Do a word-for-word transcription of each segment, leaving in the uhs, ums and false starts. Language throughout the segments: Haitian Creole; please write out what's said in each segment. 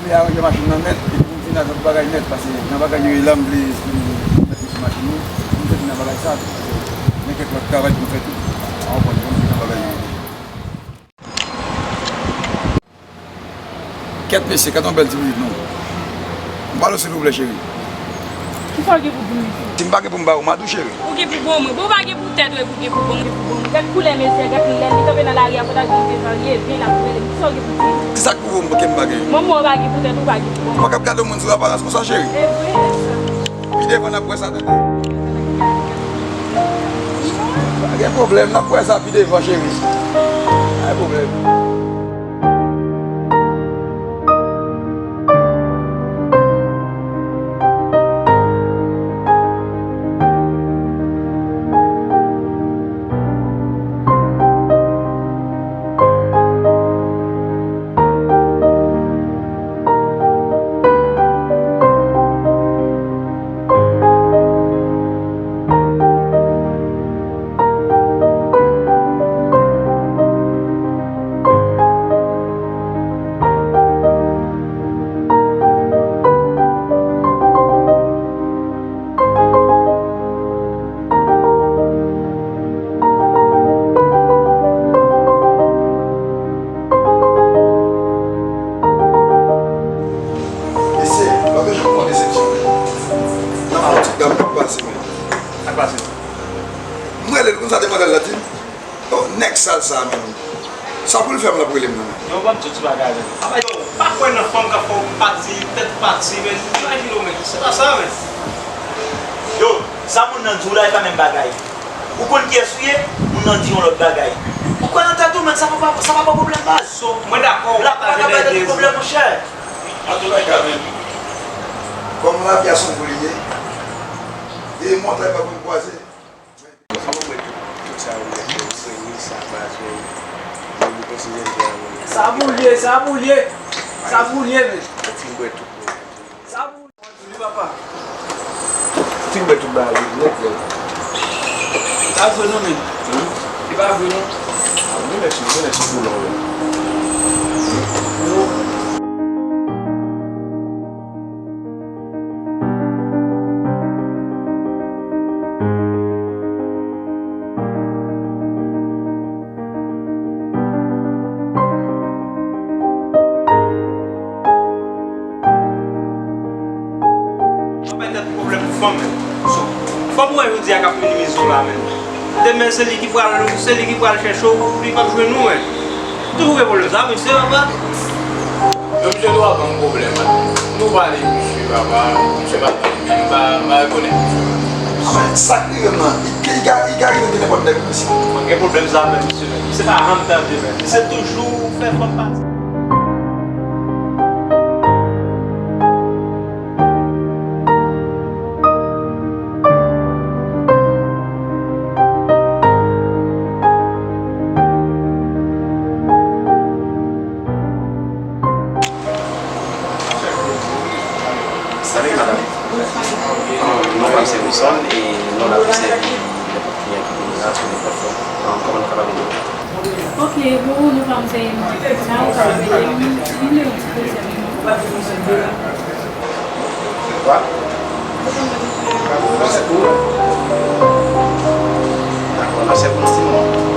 Aranje machin nan nèt, epi pou m vin ak lòt bagay nèt, paske nan bagay yo ye la, m vle, m vle mèt sou machin yo, pou m fè vin nan bagay sa, paske gen kèk lòt travay pou m fè tou. A, w konprann, pou m vin nan bagay yo. Kèt mesye, kèt yon bèl ti pitit non. M pale w silvouplè cheri. Kisa w gen pou di m mesye? Si m pa gen pou m ba ou, m a di w cheri. Ou gen pou bon mwen. Bon, ou pa gen pou tèt, wi, pou gen pou bon mwen, pou bon mwen. Gad koulè mesye, gad lè li kanpe nan lari a, fò ta di se jan l ye, vin la pou rele m. Kisa w gen pou di m? Kisa k prouve w ke m pa gen? Manman w pa gen pou tèt, ou pa gen pou bon mwen. Ou pa kab gade yon moun sou aparans konsa, cheri. E vre, e sa. Pi devan n ap wè sa, tande. Pa gen pwoblèm, n ap wè sa pi devan, cheri. Pa gen pwoblèm. Mesye, pa bezwen pran desepsyon. Nan fon ti gam k ap pase, men. Sa k pase? M rele l konsa, demwazèl la di m, oh, nèg sal sa, menm. Sa pou l fè m la pou rele m nan, men. Yo, ban m tout ti bagay, men. Apa, yo, pa kwè nan fanm k ap fè w pati, tèt pati, men. Imajine w, men. Se pa sa, men. Yo, sa moun nan di w la, e pa menm bagay. Ou konn kiyès ou ye, moun nan di yon lòt bagay. Ou kwè nan tèt ou, men sa pa, sa pa ba w pwoblèm, baz. So, mwen dakò, w pataje lè de. Pwoblèm, monchè. Antouka, men. Kòm lavi a se yon pou li ye, e montay pa konn kwaze. Sa pou mwen tout, tout sa ou mèt yo, premye sa, baz, men, men, mwen konsidere m te a mwen. Sa pou l ye, sa pou l ye. Sa pou l ye, men. Mwen fin bwè tout, men. Sa pou l ye, papa. Fin bwè tout bagay, nèt, nèt. Sa vre non, men. Hmm? Se pa vre non. Ah, mwen mèt sou, mwen mèt sou kolon, wi. Anpè tèt pwoblèm pou fanm, men. So, fanm ou wè jodi a k ap minimize w la, men. Demen, se li ki pral, se li ki pral chèche w, li p ap jwenn ou, men. Toujou gen pwoblèm sa, mesye, papa. Yo, misye dwa ban m pwoblèm, man. Nou pale, misye, papa, misye pa tande, men m pa, m pa rekonèt misye, man. Ah, men, sa k rive m nan, li, li ka, li ka rive gen nenpòt nèg, mesye. Mwen gen pwoblèm sa, men, misye, men. Misye pa janm tande, men. Misye toujou fè fanm pati. Salut, madame. Non pa m se Wilson e non la pou sèvi nenpòt kliyan ki vini la sou nenpòt fòm. Kòman nou kapab ede w? Ok, bon, non pa m se Wilson, ou kapab ede m. Vin yon ti pwosè. Kwa? Dakò, n ap sèvi w nan ti moman.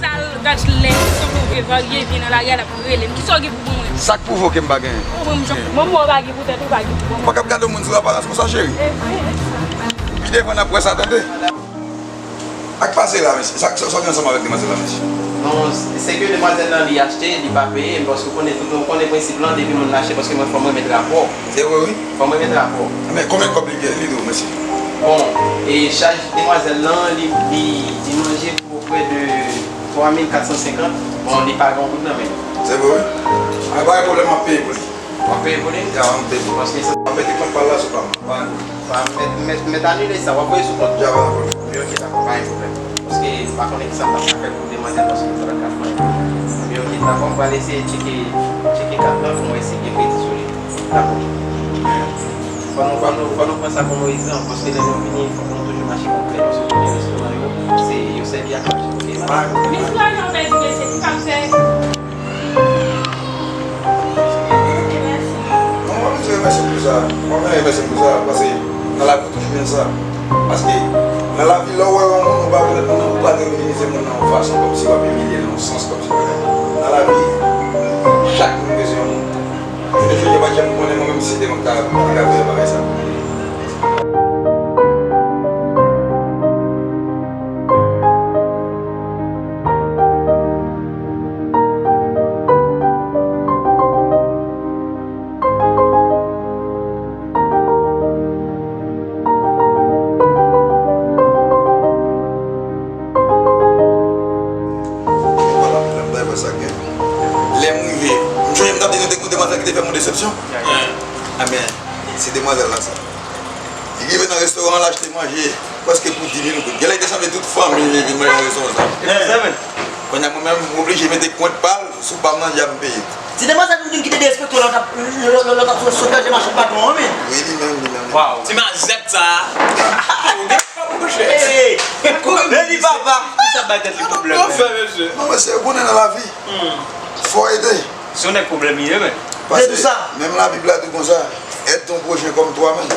Sal, gad lè, sanble yon vye varye vin nan lari a, l ap rele m. Kisa w gen pou ban mwen? Sa k pwouve w ke m pa genyen? Ou ban m jan. Manman w pa gen pou tèt, ou pa gen pou ban mwen. Ou pa kab gade yon moun sou aparans konsa, cheri. Pi devan n ap wè sa, tande. Ak pase la, mesye. Sa, sa, sa gen ansanm avèk demwazèl la, mesye? Non, se ke demwazèl lan li achte, li pa peye, paske ou konnen tout, ou konnen prensip lan, depi moun achte, paske mwen fò mwen met rapò. Se vre, wi. Fò mwen met rapò. Men konbyen kòb li, li dwe w, mesye? Bon, e chaj demwazèl lan, li, li, li manje pou prè de twa mil kat san senkant. Bon, li pa gen yon goud nan men l. Se vre, wi. A, pa gen pwoblèm, m ap peye pou li. W ap peye pou li? Ya, w ap peye pou li. Paske sa. W ap mete kont pa l la sou pa m. Pa gen pwoblèm. Pa, mèt, mèt, mèt anile sa, w ap voye sou kont. Ya, pa gen pwoblèm. Ebyen, oke, dakò, pa gen pwoblèm. Paske m pa konnen kisa m ta ka fè pou demwazèl, paske m ta ka fè. Ebyen, oke, dakò, m pral eseye tcheke, tcheke kat lan pou m wè si gen kredi sou li. Dakò. Fò nou, fò nou, fò nou pran sa kòm egzanp, paske lè nou vini, fòk nou toujou mache konplè, paske tout envestiman yo, se, yo sèvi ak lajan, oke? Mesye, lajan pèdi, mesye, ki sa m fè? Non, mwen bezwen remèsye pou sa. Mwen bezwen remèsye pou sa, paske nan lavi ou toujou jwenn sa. Paske nan lavi, lè w wè yon moun, ou pa, ou pa dwe minimize moun nan yon fason kòmsi w ap imilye l nan yon sans kòmsi bagay. Nan lavi, chak moun bezwen yon moun. Jounen jodi a, pa t janm konnen mwen menm si se te mwen k ta, ki ta fè bagay sa pou mwen. Lè m rive, m sonje m t ap di nou te gen yon demwazèl ki te fè m yon desepsyon. Ebyen, se demwazèl la sa. Li rive nan restoran an, l achte manje prèske pou dis mil goud. Genlè li te sanble tout fanmi li vin manje nan restoran sa. Kounye a mwen menm, m oblije mete kont pa l sou pa m nan, di a m peye. Ti demwazèl nou di m ki te derespekte w lè w t ap, lè, lè, lè w t ap sot ranje machann patwon an, wi. Wi, li menm, li menm, li menm. Waw. Ti mazèt sa. Ou gen kòb, monchè. Ey, ey, ey, li papa. Ki sa bay tèt li pwoblèm, men? Non, mesye, ou konnen nan lavi, fò ede. Se yon nèg pwoblèm li ye, men. Paske menm Labib la di konsa, aide ton prochain comme toi-même.